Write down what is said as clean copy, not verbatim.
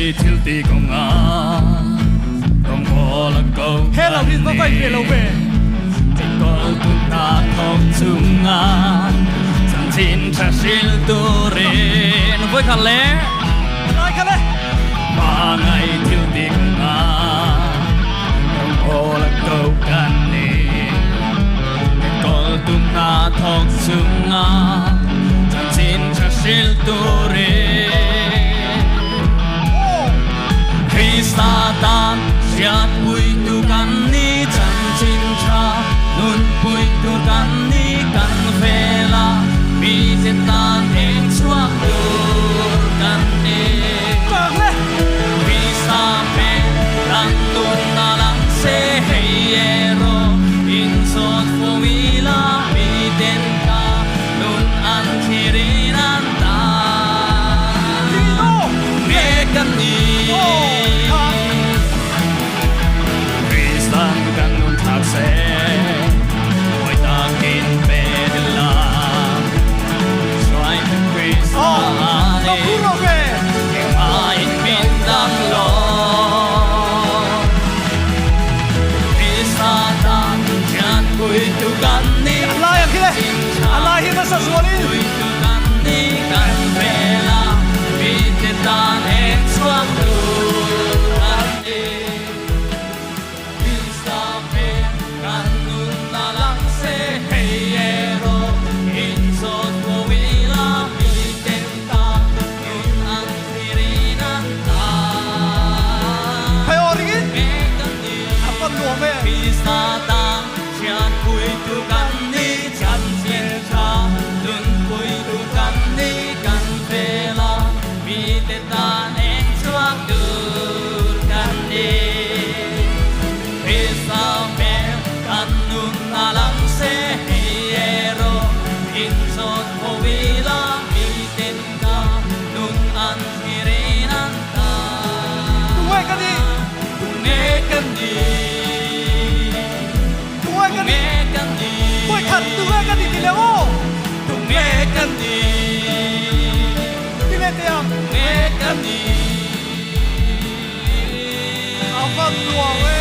Hmangaih thil ti kawngah rawngbawl a ko He lo hi va vai ve lo ve. Enkawl tu hna thawk chungah chanchin tha hril turin vawikhat le Lai kha le. Hmangaih thil ti kawngah rawngbawl a ko kan ni. Enkawl tu hna thawk chungah chanchin tha hril turin Krista tan hriatpuitu kan ni chanchin tha nunpuitu kan ni kan vela mite tan eng chhuak tur kan ni. Krista hmel kan nunna lang se hei erawh inzawt fo ila miten ka nun an thlirin an tan nge kan ni. Kristan kan nun thlak se mawi takin pe ila hruaitu Krista a ni engmah in min dang lo. Krista tan thianpuitu kan ni. A lai ang khi le, a lai hi nasa zualin. Puitu kan ni kan vela mite tan eng chhuak tur an ni. Krista hmel kan nunna lang se hei erawh inzawt fo ila miten tan nun an thlirin an tan. Hei aw ringin Nge kan ni a pan nuam e. Krista tan thianpuitu kan ni chanchin tha nunpuitu kan ni kan vela mite tan eng chhuak tur kan ni. Krista hmel kan nun a lang se hei erawh inzawt fo ila miten ka nun an thlirin an tan. Tunge ka ni? Tunge ka ni? Tunge ka ni? Tunge ka ni? Vawikhat tunge ka ni ti leh aw. Tunge ka ni? Ti leh teh ang. Tunge ka ni? A van nuam e.